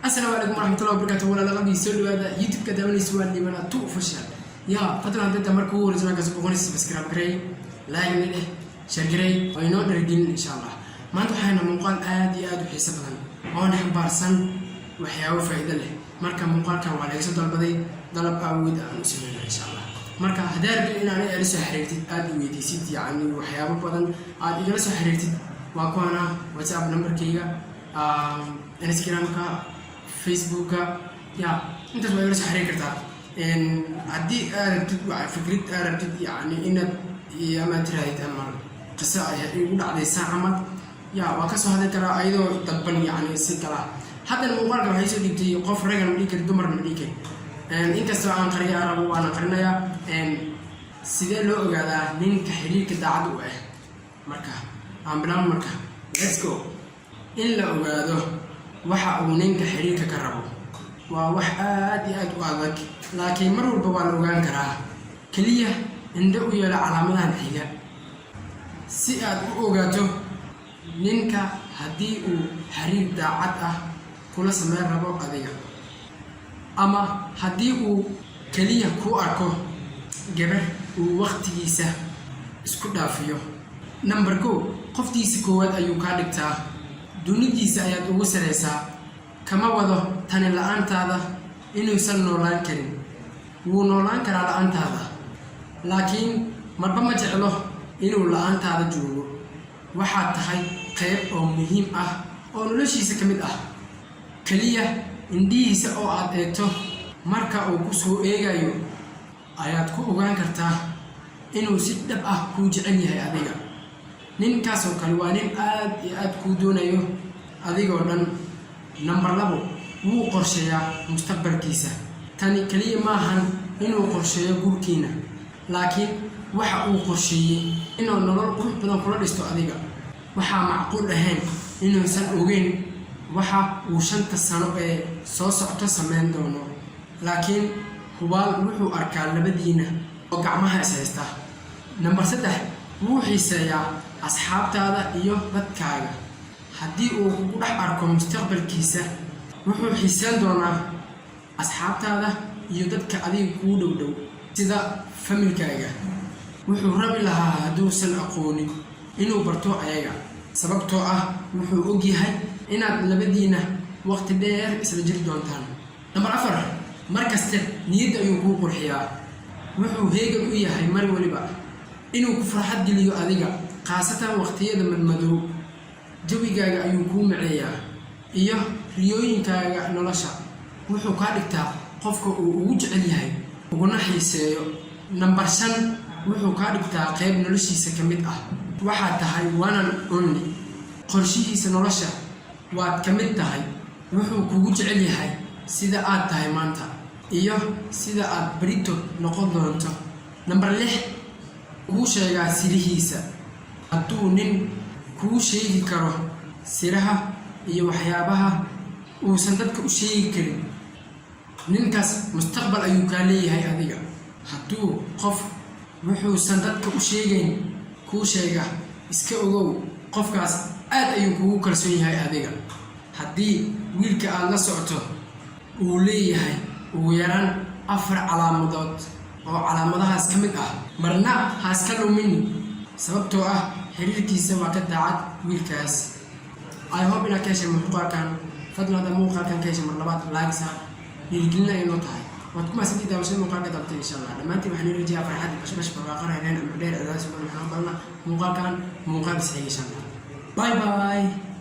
Asalaamu calaykum waraxmatullahi wabarakatu. Walaala qalbigii, soo dhawaada. YouTube-ka daawanaysa waa Liibana Tu Official. Yaa fadlan, hadda marka ugu horeysa markaas boqonaysa, subscribe gareey, like na dheh, share gareey oo inoo dharagelin, insha Allah. Maanta waxayna muuqaal aad iyo aad u xiiso badan oona xambaarsan waxyaabo faa'iido leh. Marka muuqaalkan waa laga soo dalbaday, dalab aawood aan u sameyna, insha Allah. Marka haddaa rabtid in aniga ila soo xiriirtid, aad i weydiisid, yacni waxyaabo badan aad igala soo xiriirtid, waa kuwana WhatsApp numberkayga, Instagramka, Facebooka, ya intaas waa igala soo xiriiri kartaa. Haddii aad rabtid fikrad, aad rabtid yacni inaad ama tirahdid ama qiso ay igu dhacday saa camal, ya waa kasoo hadli karaa ayadoo dadban, yacni si kala. Haddana muuqaalka waxay soo dhiibtay qof ragan, ma dhihi kari, dumarna ma dhihi kari, inkastoo aan qariya rabo, waana qarinayaa. Sidee loo ogaadaa ninka xiriirka daacad u ah? Marka aan bilaabno. Marka let's go. In la ogaado waxa uu ninka xiriirka ka rabo waa wax aad iyo aad u adag, laakiin mar walba waa la ogaan karaa. Keliya indho u yeelo calaamadahan xiga si aad u ogaato ninka haddii uu xiriir daacad ah kula sameyn rabo adiga ama haddii uu keliya ku arko gabar uu waqtigiisa isku dhaafiyo. Number 1, qoftiisa koowaad ayuu kaa dhigtaa, dunidiisa ayaad ugu saraysaa. Kama wado tani la-aantaada inuusan noolaan karin. Wuu noolaan karaa la-aantaada, laakiin marba ma jeclo inuu la-aantaada joogo. Waxaad tahay qayb oo muhiim ah oo noloshiisa ka mid ah. Keliya indhihiisa oo aad eegto marka uu ku soo eegayo ayaad ku ogaan kartaa inuu si dhab ah kuu jecel yahay adiga. Ninkaasoo kale waa nin aad iyo aad kuu doonayo adigoo dhan. Number 2, wuu qorsheeyaa mustaqbalkiisa. Tani keliya maahan inuu qorsheeyo guurkiina, laakiin waxa uu qorsheeyey inuu nolol qurux badan kula dhisto adiga. Waxaa macquul ahayn inuusan ogeyn waxa uu 5ta sano ee soo socto sameyn doono, laakiin hubaal wuxuu arkaa labadiina oo gacmaha is haysta. Number 3, wuu xiiseeyaa asxaabtaada iyo dadkaaga. Haddii uu kugu dhex arko mustaqbalkiisa, wuxuu xiiseyn doonaa asxaabtaada iyo dadka adiga kuu dhow dhow, sida familkaaga. Wuxuu rabi lahaa hadduusan aqoonin inuu barto ayaga, sababtoo ah wuxuu ogyahay inaad labadiina waqti dheer isla jiri doontaan. Number 4, mar kaste niyadda ayuu kuu qurxiyaa. Wuxuu heegan u yahay mar waliba inuu ku farxad geliyo adiga, khaasatan waqtiyada madmadow. Jawigaaga ayuu kuu maceeyaa iyo riyooyinkaaga nolosha. Wuxuu kaa dhigtaa qofka uu ugu jecel yahay uguna xiiseeyo. Number 5, wuxuu kaa dhigtaa qayb noloshiisa ka mid ah. Waxaad tahay one and only. Qorshihiisa nolosha waad ka mid tahay. Wuxuu kugu jecel yahay sida aad tahay maanta iyo sida aad berito noqon doonto. Number 6, kuu sheegaa sirihiisa. Hadduu nin kuu sheegi karo siraha iyo waxyaabaha uusan dadka u sheegi karin, ninkaas mustaqbal ayuu kaa leeyahay adiga. Hadduu qof wuxuusan dadka u sheegayn kuu sheega, iska ogow qofkaas aad ayuu kugu kalsoon yahay adiga. Haddii wiilka aada la socoto uu leeyahay ugu yaraan afar calaamadood oo calaamadahaas ka mid ah, marna ha iska lumin, sababtoo ah xiriirkiisa waa ka daacad wiilkaas. I hope inaad ka heshay muuqaalkan. Fadlan haddaa muuqaalkan ka heshay, mar labaad like saar, dhiirigelin ay noo tahay. Waad ku mahadsantihiin daawashada muuqaalka dabtay. Insha Allah dhammaantiin waxaan ii rajayaa farxad, bashbash, barwaaqo, reereen, cumri dheer, cibaado sugan. Waxaan balna muuqaalkan muuqaal is xiga, insha Allah. Bye bye.